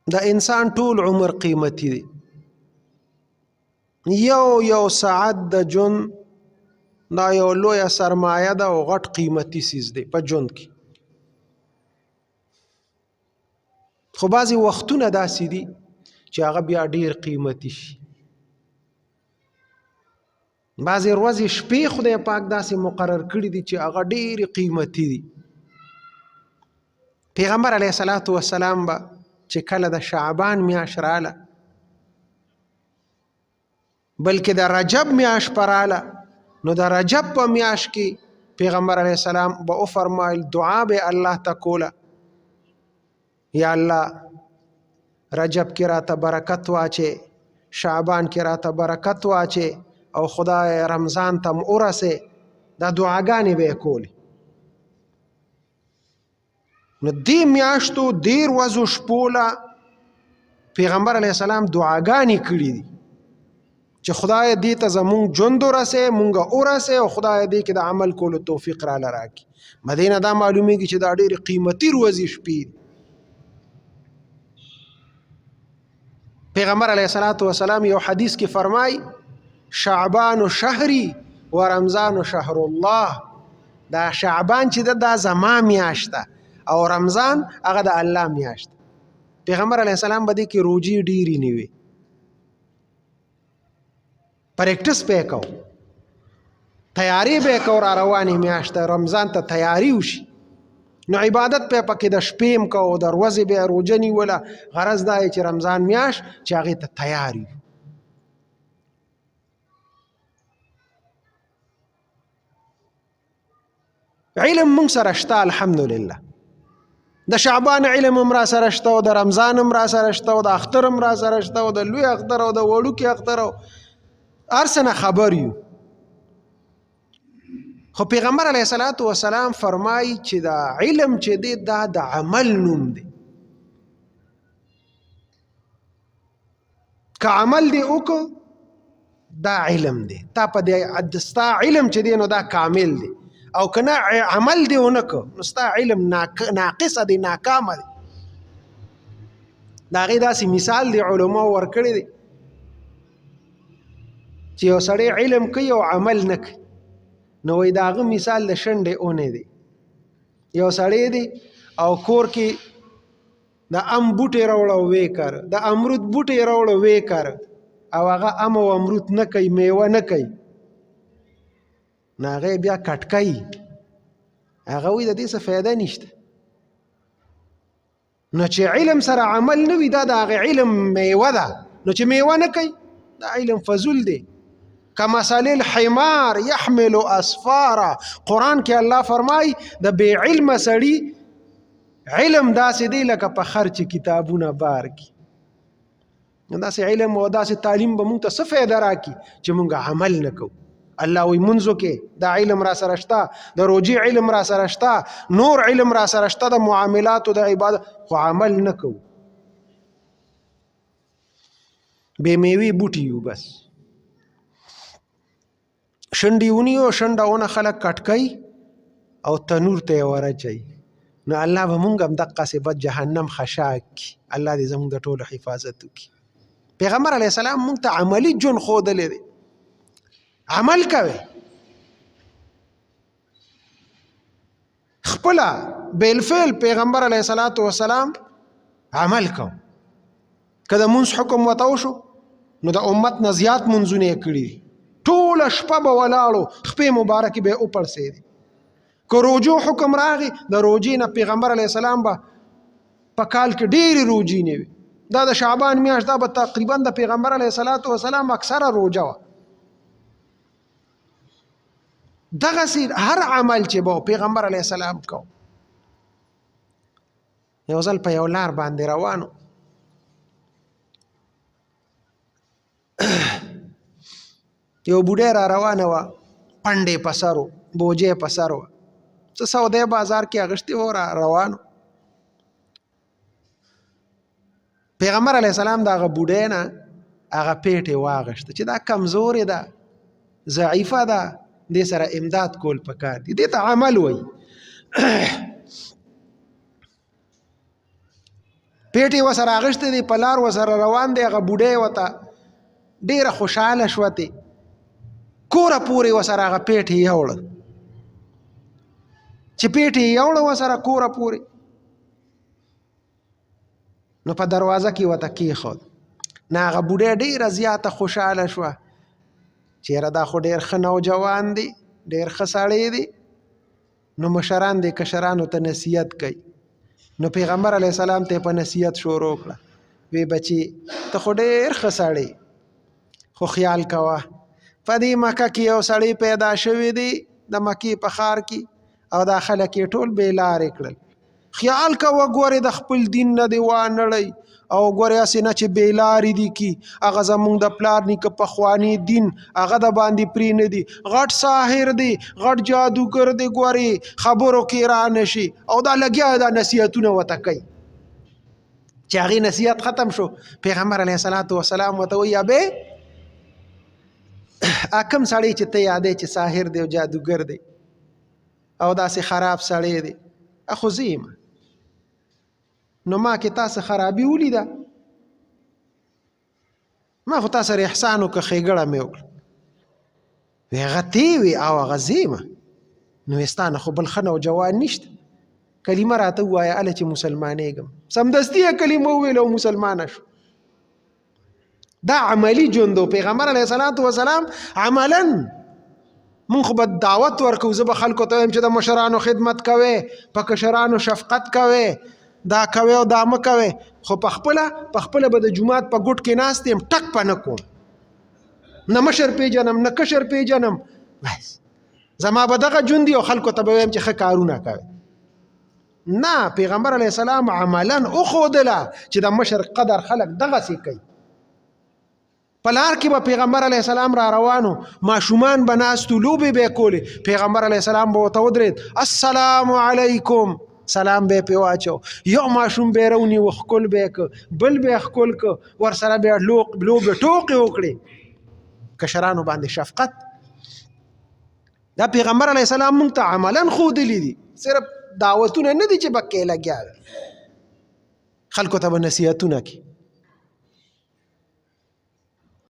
د انسان ټول عمر قیمتي دی. یو یو ساعت د ژوند دا یو لویه سرمایه ده او غټ قیمتي څیز دی په ژوند کې. خو بعضې وختونه داسې دي چې هغه بیا ډیر قیمتي شي. بعضې ورځې شپې خدای پاک داسې مقرر کړي دي چې هغه ډېرې قیمتي دي. پیغمبر علیه الصلاة والسلام به چې کله د شعبان میاشت راله، بلکې د رجب میاشت پر راله، نو د رجب په میاشت کې پیغمبر علیه السلام به وفرمایل، دعا به الله ته کوله، یا الله رجب کې راته برکت واچې، شعبان کې راته برکت واچې، او خدای رمضان ته م ورسې. دا دعاګانې به یې کولې. نو دې میاشتو دې ورځو شپو له پیغمبر علیه السلام دعاګانې کړې دي چې خدای دې ته زمونږ ژوند ورسې، مونږ ورسې، او خدای دې کې د عمل کولو توفیق را لراکي. مدینه دا معلومیږي چې دا ډېرې قیمتي ورځې شپې دي. پیغمبر علیه الصلاة والسلام یو حدیث کې فرمای، شعبان شهری و رمضان شهر الله. دا شعبان چې ده دا زما میاشت ده او رمضان هغه د الله میاشت. پیغمبر علیه السلام به دې کې روجي ډېرې نیوي، پریکټس به کو، تیاری به کو، را روانې میاشت رمضان ته تیاری وشي. نو عبادت په پکې د شپې هم کو، د ورځې به روژه نیوله. غرض دا چې رمضان میاشت چې هغې ته تیار یو. علم مونږ سره شته الحمدلله. د شعبان علم هم را سره شته، او د رمضان هم را سره شته، او د اختر هم را سره شته، او د لوی اختر او د وړوکي اختر او هر څه نه خبر یو. خو پیغمبر علیه الصلاة والسلام فرمایي چې دا علم چې دی دا د عمل نوم دی. که عمل دی وکړو دا علم دی، تا په دې ستا علم چې دی نو دا کامل دی، او که نه عمل دی ونه کړو نو ستا علم ناقص دی، ناکامه دی. د هغې داسې مثال دی علماو ورکړی دی چې یو سړی علم کوي او عمل نه کوي، نو وایي د هغه مثال د شنډې اونې دی. یو سړی دی او کور کې د ام بوټی راوړه او ویې کر، د امرود بوټی راوړه ویې کر، او هغه ام او امرود نه کوي، میوه نه کوي، نو هغه یې بیا کټ کوي. هغه وایي د دې څه فایده نشته. نو چې علم سره عمل نه وي دا د هغه علم میوه ده، نو چې میوه نه کوي دا علم فضول دی. کمثل الحمار يحمل اسفارا. قرآن کې الله فرمای د بې علم سړي علم داسې دی لکه په خر چې کتابونه بار کی. داسې علم او داسې تعلیم به مونږ ته څه فایده راکړي چې مونږ عمل نه کوو. الله وی منځو کې دا علم را سره شته، د روجي علم را سره شته، نور علم را سره شته، د معاملاتو د عبادت، خو عمل نه کوو. بې میوې بوټي یو، بس شنډې ونیو، شنډه ونه خلک کټکوي او تنور ته یې ورچوي. نو الله به مونږ هم دقسې بد جهنم خشاک کړي. الله دې زمونږ د ټولو حفاظت وکړي. پیغمبر علیه السلام مونږ ته عملي ژوند ښودلی دی، عمل کوي خپله بالفعل. پیغمبر علیه الصلاة والسلام عمل کو. که د مونځ حکم ورته وشو نو د امت نه زیات مونځونه یې کړي دي. ټوله شپه به ولاړو، خپې مبارکې به یې وپړسېدې. که روجو حکم راغی د روجې نه پیغمبر علیه السلام به په کال کې ډېرې روجې نه وي. دا د شعبان میاشت دا به تقریبا د پیغمبر علیه الصلاة والسلام اکثره روجه وه. دغسې هر عمل چې به پیغمبر علیه السلام کو. یو ځل په یو لار باندې روانو، یو بوډۍ را روانه وه، پنډې په سر و، بوجۍ په سر وه، څه سودی بازار کې اخیستې وه، را روانو. پیغمبر علیه السلام د هغه بوډۍ نه هغه پیټې واغشته چې دا کمزورې ده، ضعیفه ده، دې سره امداد کول پکار دي، دې ته عمل وایي. پیټې وسره اغشته دی، په لار وسره روان دی. هغه بوډۍ وته ډیره خوشحاله شوه، ته کوره پورې وسره هغه پیټې یوړه. چې پیټې یوړه وسره کوره پورې، نو په دروازه کې وته کېښود. نه هغه بوډۍ ډیره زیاته خوشحاله شوه چیرې دا خو ډیر ښه نوجوان دی، ډیر ښه سړی دی. نو مشران دې کشرانو ته نصیحت کوي. نو پیغمبر علی السلام ته په نصیحت شروع کړه، وی بچی ته خو ډیر ښه سړی، خو خیال کوه په دې مکه کې یو سړی پیدا شوی دی د مکې په ښار کې، او دا خلک یې ټول بې لارې کړل. خیال کوه ګورې د خپل دین نه دی وانړی، او ګورې هسې نه چې بې لارې دي کی، هغه زمونږ د پلار نیکه پخوانی دین هغه د باندې پرې نه دي. غټ ساحر دی، غټ جادوګر دی، ګورې خبرو کې را نشي. او دا لګیا دا نصیحتونه ورته کوي. چې هغې نصیحت ختم شو، پیغمبر علیه الصلاة والسلام ورته وایي ابې کوم سړی چې ته یادې چې ساحر دی او جادوګر دی او داسې خراب سړی دی، خو زه یم، نو ما کې تاسو خرابي ولیده؟ ما خو تاسو سره احسان وکړ، ښېګړه مې وکړه. وی هغه تی وی او هغه زه یم، نو ستا نه خو بل ښه نوجوان نشته، کلمه راته ووایه هله چې مسلمانېږم. سمدستي یې کلمه وویله او مسلمانه شو. دا عملی ژوند و. پیغمبر علیه الصلاة والسلام عملا مونږ خو به دعوت ورکو، زه به خلکو ته وایم چې د مشرانو خدمت کوئ، په کشرانو شفقت کوئ، دا کوئ او دا مه کوئ، خو په خپله به د جومات په ګوټ کې ناست یم، ټک په نه کوم، نه مشر پیژنم نه کشر پیژنم، بس زما به دغه ژوند دی او خلکو ته به وایم چې ښه کارونه کوئ. نه، پیغمبر علیه السلام عملا وښودله چې د مشر قدر خلک دغسې کوي. په لار کې به پیغمبر علیه السلام را روانو، ماشومان به ناستو، لوبې به یې کولې، پیغمبر علیه السلام به ورته ودرېد، السلام علیکم، سلام به یې پرې واچو، یو ماشوم به یې راونیو، ښکل به یې کړ، بل به یې ښکل کړ، ورسره به یې لوبې ټوقې وکړې. کشرانو باندې شفقت دا پیغمبر علیه السلام مونږ ته عملا ښودلي دي، صرف دعوتونه نه دي چې بکې لګیا دي، خلکو ته به نصیحتونه کوي.